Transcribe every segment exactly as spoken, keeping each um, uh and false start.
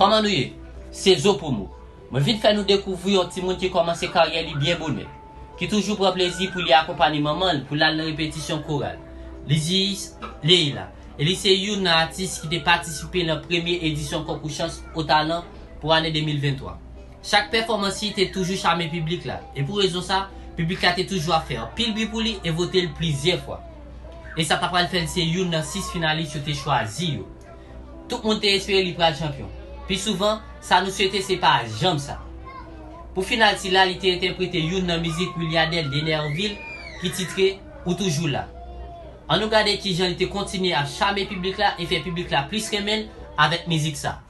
Kòman nou ye? Se Zo Promo. Mwen vin fè nou dekouvri yon timoun ki kòmanse karyè li byen bonè, ki toujou pran plezi pou li akonpanye manman l pou l al nan repetisyon koral. Li se Leila, e li se youn nan atis ki te patisipe nan premye edisyon konkou Chans o Talan pou ane de mil venntwa. Chak pèfòmans li te toujou chame piblik la, e pou rezon sa, piblik la te toujou ap fè anpil bri pou li e vote l plizyè fwa. E sa ta pral fè l se youn nan sis finalis yo te chwazi yo. Tout moun te espere li pral chanpyon. Pi souvan, sa nou swete se pa janm sa. Pou final sila, li te entèprete youn nan mizik milyadè Denervil ki titre Ou toujou la. Ann nou gade kijan li te kontinye ap chame piblik la e fè piblik la plis renmen l avèk mizik sa.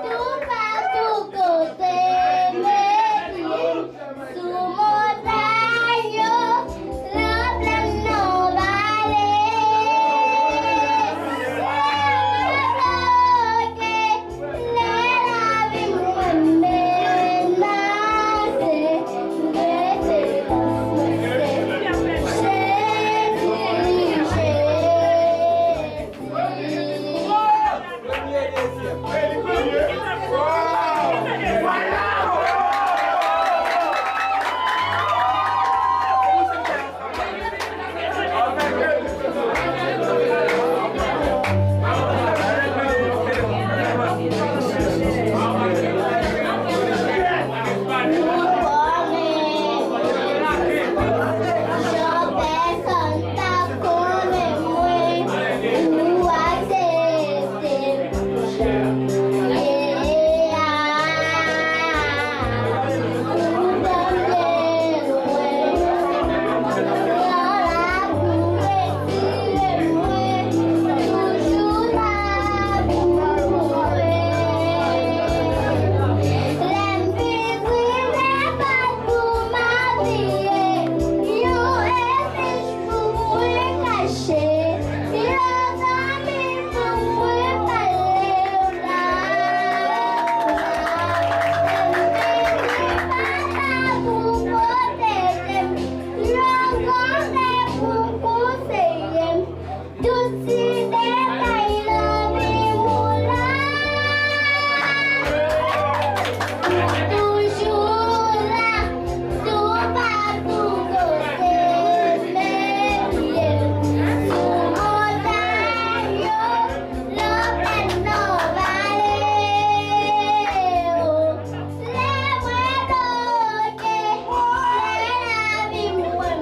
Toupatou kote m ye, sou montay yo, nan plèn, nan vale. Lè lavi m mwen menase, referans mwen se Jezi, Jezi. Tout ti detay nan vi m ou la. Ou toujou la, toupatou kote m ye. Sou montay yo, nan plèn, nan vale. Lè mwen bloke, lè lavi m wè m menase, referans mwen Jezi, Jezi. Lè mwen bloke, lè lavi m wè m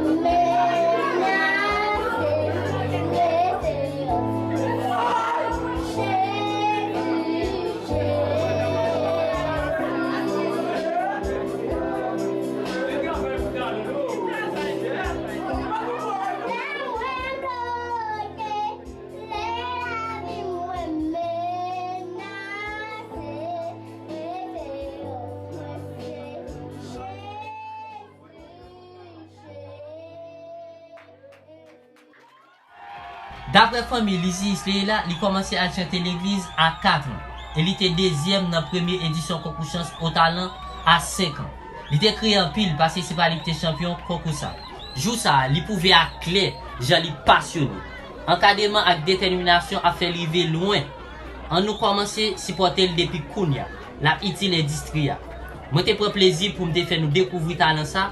menase, referans mwen se Jezi, Jezi. Daprè fanmi Lizzy Isleila, li kòmanse al chante legliz a kat an, e li te dezyèm nan premye edisyon konkou Chans o Talan a senk an. Li te kriye anpil paske se pa li ki te chanpyon konkou sa. Jou sa a, li pwouve aklè jan li pasyone. Ankadreman ak detèminasyon ap fè l rive lwen. Ann nou kòmanse sipòte l depi kounya. L ap itil endistri a. Mwen te pran plezi pou m te fè nou dekouvri talan sa,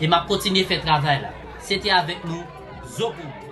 e m ap kontinye fè travay la. Se te avèk nou, Zo Pou Mwen.